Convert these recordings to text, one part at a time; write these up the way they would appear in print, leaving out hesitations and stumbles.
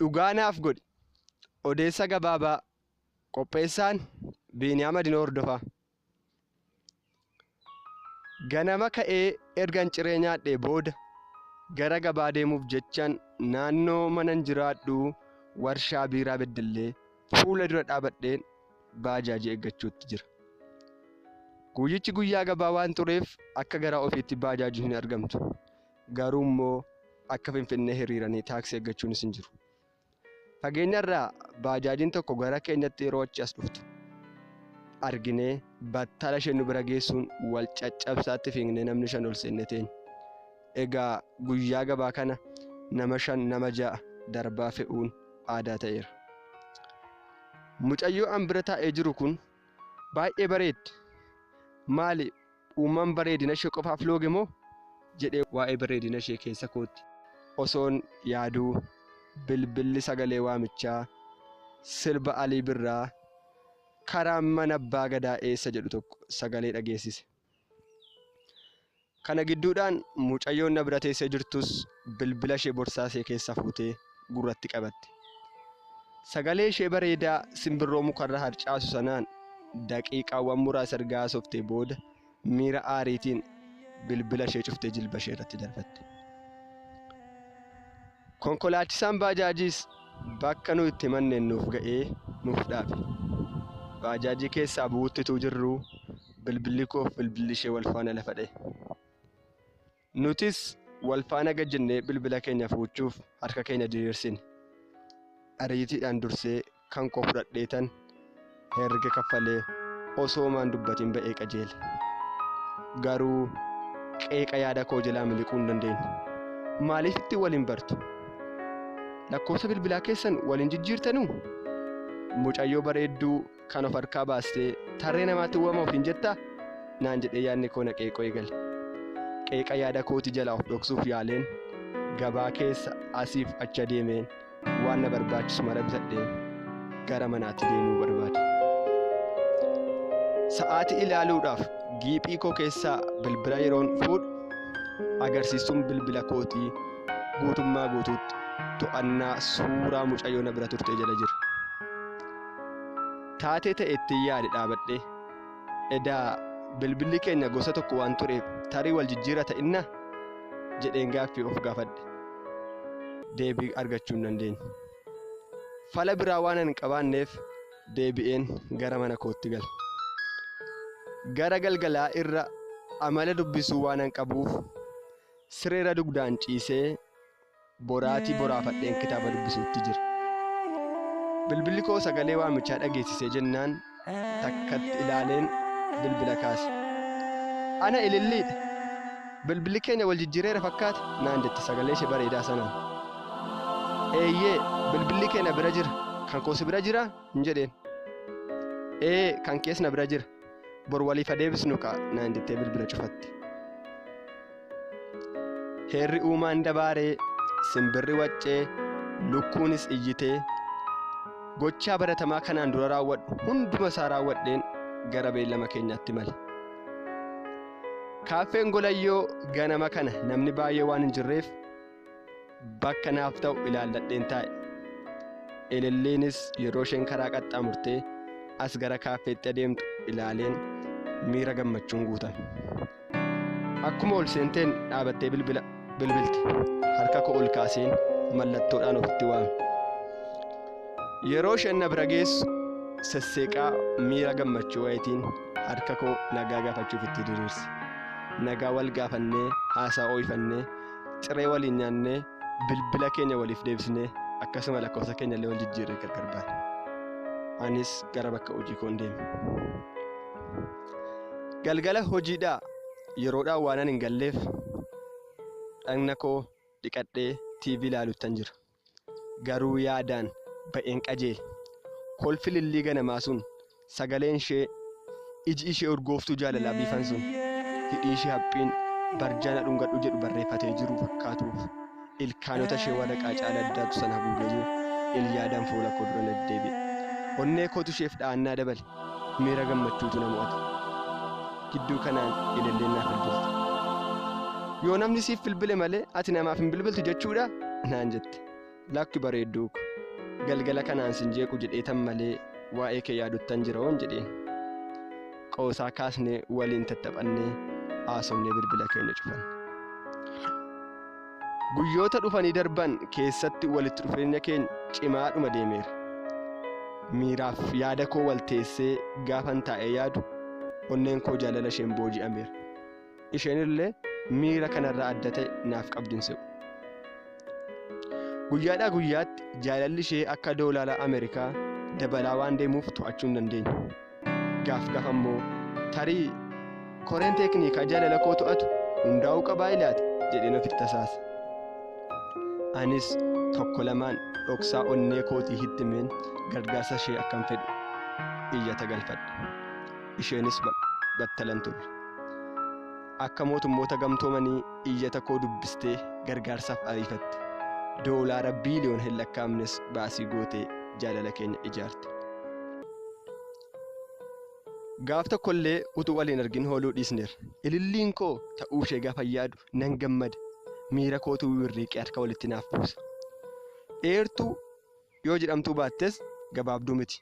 Dhugaa naaf godhi. Odeessa gabaabaa. Qopheessaan Biiniyaam Adinoo Hordofaa. Ganama ka'ee ergan ciree nyaadhee booda gara gabaa deemuuf jechaan naannoo manan jiraadhu warshaa biiraa Beddellee fuula dura dhaabadheen baajaajii eeggachuutti jira. Guyyichi guyyaa gabaa waan tureef akka garaa ofiitti baajaajiin hin argamtu. Garuu immoo akka Finfinnee hiriiranii taaksii eeggachuunis hin jiru. Fageenyarraa baajaajiin tokko gara keenyatti yeroo achi as dhuftu arginee battala isheen nu bira geessuun wal caccabsaatti fiignee namni 5 ol seennee teenye. Egaa guyyaa gabaa kana nama 5 nama 6 darbaa fe'uun aadaa ta'eera. Mucayyoo an bira taa'ee jiru kun baay'ee bareeddi. Maali uumaan bareedina ishee qofaaf looge moo? Jedhee waa'ee bareedina ishee keessa kootti osoon yaaduu bilbilli sagalee waamichaa sirba Alii Birraa karaan mana abbaa gadaa eessa jedhu tokko sagalee dhageessise. Kana gidduudhaan mucayyoon na bira teessee jirtus bilbila ishee borsaa ishee keessaa fuutee gurratti qabatte. Sagalee ishee bareedaa simbirroo mukarra harcaasu sanaan daqiiqaawwan muraasa erga haasoftee booda miira aariitiin bilbila ishee cuftee jilba ishee irratti darbatte. Konkolaachisaan baajaajiis bakka nu itti manneen nuuf ga'ee nuuf dhaabe. Baajaajii keessaa bu'uuttituu jirru bilbilli koof bilbilli ishee wal faana lafa dha'e. Nutis wal faana gad jennee bilbila keenya fuuchuuf harka keenya diriirsine. Ariitiidhaan dursee kan koo fudhadheetan herrega kaffalee osoo maan dubbatiin ba'ee qajeele. Garuu qeeqa yaada koo jalaa miliquu hin dandeenye. Maaliif itti waliin bartu? Lakkoofsa bilbilaa keessan waliin jijjiirtanuu? Mucayyoo bareedduu kan of harkaa baastee tarree namaatti waama ofiin jettaa? Naan jedhee yaadni koo na qeeqoo eegale. Qeeqa yaada kootii jalaa of dhoksuuf yaaleen gabaa keessa asiif achi adeemeen waan na barbaachisu mara bitadheen gara manaatti deemuu barbaade. Sa'aatii ilaaluudhaaf giiphii koo keessaa bilbila yeroon fuudhu agarsiistuun bilbila kootii guutummaa guutuutti to'annaa suuraa mucayyoo na bira turtee jala jira. Taatee ta'e ittiin yaade dhaabadhee edaa bilbilli keenya gosa tokko waan tureef tarii wal jijjiira ta'innaa jedheen gaaffii of gaafadhe. Deebii argachuu hin dandeenye. Fala biraa waan hin qabaanneef deebi'een gara mana kootti gale. Gara galgalaa irra amala dubbisuu waan hin qabuuf sireera dugdaan ciisee boraatii boraafadheen kitaaba dubbisuutti jira. Bilbilli koo sagalee waamichaa dhageessisee jennaan takkatti ilaaleen bilbila kaase. Ana Ililliidha. Bilbilli keenya wal jijjiireera fakkaata naan jette sagalee ishee bareedaa sanaan. Eeyyee bilbilli keenya bira jira. Kan koos bira jira hin jedheen. Ee kan kees na bira jira. Bor waliif adeebisnu ka'a naan jettee bilbila cufatte. Heerri uumaan dabaaree simbirri waccee lukkuunis iyyitee gochaa baratamaa kanaan dura raawwadhu hunduma isaa raawwadheen gara beellama keenyaatti male. Kaaffeen Golayyoo ganama kana namni baay'ee waan hin jirreef bakka naaf ta'u ilaalladheen taa'e. Ililliinis yeroo isheen karaa qaxxaamurtee as gara kaaffeetti adeemtu ilaaleen miira gammachuun guutame. Akkuma ol seenteen dhaabattee bilbilte. Harka koo ol kaaseen mallattoodhaan ofitti waame. Yeroo isheen na bira geessu sesseeqaa miira gammachuu wayitiin harka koo nagaa gaafachuuf itti diriirse. Nagaa wal gaafannee haasaa ooyifannee ciree waliin nyaannee bilbila keenya waliif deebisnee akkasuma lakkoofsa keenya illee wal jijjiirree gargar baane. Anis gara bakka hojii koon deeme. Galgala hojiidhaa yeroodhaan waan ani hin galleef dhagna koo dhiqadhee TV ilaaluuttan jira. Garuu yaadaan ba'een qajeele. Kolfi Lillii ganamaa sun sagaleen ishee iji ishee urgooftuu jaalalaa biifan sun hidhiin ishee haphiin barjaa na dhungadhu jedhu barreeffatee jiru fakkaatuuf ilkaanota ishee waraqaa caala addaatu sana haguugee jiru ilyaadaan fuula koo dura deddeebi'e. Onnee kootu isheef dha'annaa dabale. Miira gammachuutu na mo'ate. Gidduu kanaan Ililliin naaf bilbilte. Yoo namni siif bilbile malee ati namaaf hin bilbiltu jechuudha naan jette. Lakki bareedduu ko. Galgala kanaan sin jeequ jedheetan malee waa'ee kee yaaduttan jira hoon jedheen. Qoosaa kaasnee waliin tattaphannee haasofnee bilbila keenya cufanne. Guyyoota dhufanii darban keessatti walitti dhufeenya keenya cimaadhuma deemeera. Miiraaf yaada koo wal teessee gaafan taa'ee yaadu onneen koo jaalala isheen booji'ameera. Isheen illee miira kanarraa adda ta'e naaf qabdi hin se'u. Guyyaadhaa guyyaatti jaalalli ishee akka doolaara Ameerikaa dabalaa waan deemuuf to'achuu hin dandeenye. Gaaf gaaf ammoo tarii koreen teeknikaa jaalala koo to'atu hundaa'uu qabaa ilaata jedheen ofitti tasaasa. Anis tokko lamaan dhoksaa onnee kootii hittimeen gargaarsa ishee akkan fedhu iyyata galfadhe. Isheenis battalan turre. Akka mootummoota gamtoomanii iyyata koo dubbistee gargaarsaaf ariifatte. Doolaara biiliyoon hin lakkaa'amnes baasii gootee jaalala keenya ijaarte. Gaaf tokkollee utuu waliin argin hooluu dhiisneerra. Ililliin koo ta'uu ishee gaafa yaadu nan gammada. Miira kootu wirriiqee harka walitti naaf buusa. Dheertuu yoo jedhamtuu baattes gabaabduu miti.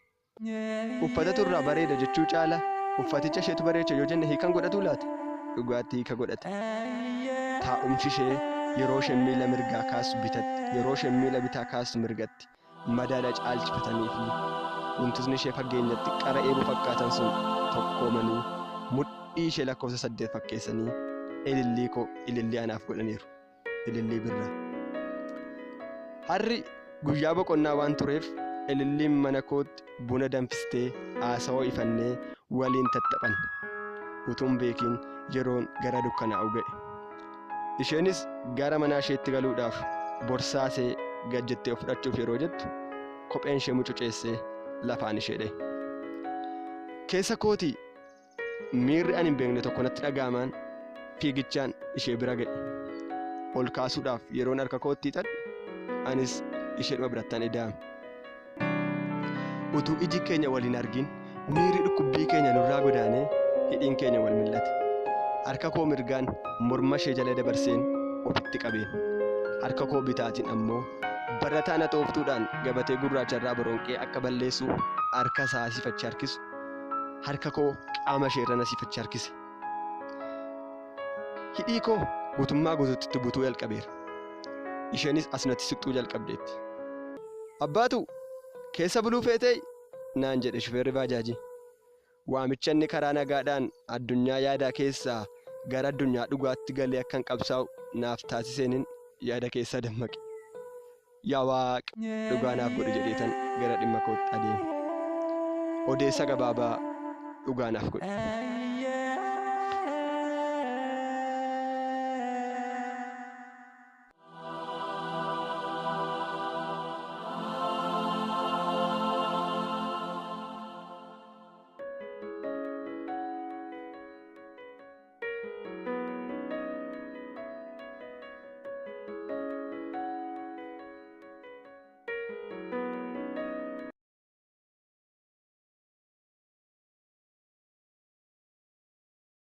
Uffata irraa bareeda jechuu caala uffaticha isheetu bareecha yoo jenne hiikan godhatu laata? Dhugaatti hiika godhata. Taa'umsi ishee yeroo isheen miila mirgaa kaastu bitatti, yeroo isheen miila bitaa kaastu mirgatti madaala caalchifatanii fi wantootni ishee fageenyatti qara eeboo fakkaatan sun tokkoomanii mudhii ishee lakkoofsa 8 fakkeessanii ilillii koo ilillii anaaf godhaniiru. Ilillii birraa. Harri guyyaa boqonnaa waan tureef ililliin mana kootti buna danfistee haasawaa ifannee waliin tattaphanne. Utuun beekiin yeroon gara dukkanaa'u ga'e. Isheenis gara mana isheetti galuudhaaf borsaasee gad jettee fudhachuuf yeroo jettu kopheen ishee mucuceessee lafaan ishee dha'e. Keessa kootii miirri ani hin beekne tokko natti dhaga'amaan fiigichaan ishee bira ga'e. Ol kaasuudhaaf yeroon harka kootti hiixadhu anis isheedhuma birattan ida'ame. Utuu iji keenya waliin argin miirri dhukkubbii keenya nurraa godaanee hidhiin keenya wal mil'ate. Harka koo mirgaan morma ishee jala dabarseen ofitti qabeen. Harka koo bitaatiin ammoo barataa na xooftuudhaan gabatee gurraacha irraa boronqee akka balleessu harka isaa sifachi harkisu harka koo qaama ishee irra na sifachi harkise. Hidhii koo guutummaa guutuutti butuu jalqabeera. Isheenis asnatti siqxuu jalqabdeetti. Abbaatu keessa buluu feetee naan jedhe shufeerri baajaajii. Waamicha inni karaa nagaadhaan addunyaa yaadaa keessaa gara addunyaa dhugaatti galee akkan qabsaa'u naaf taasiseenin yaada keessaa dammaqe. Yaa Waaqa dhugaa naaf godhi jedheetan gara dhimma kootti adeeme. Odeessa gabaabaa dhugaa naaf godhi.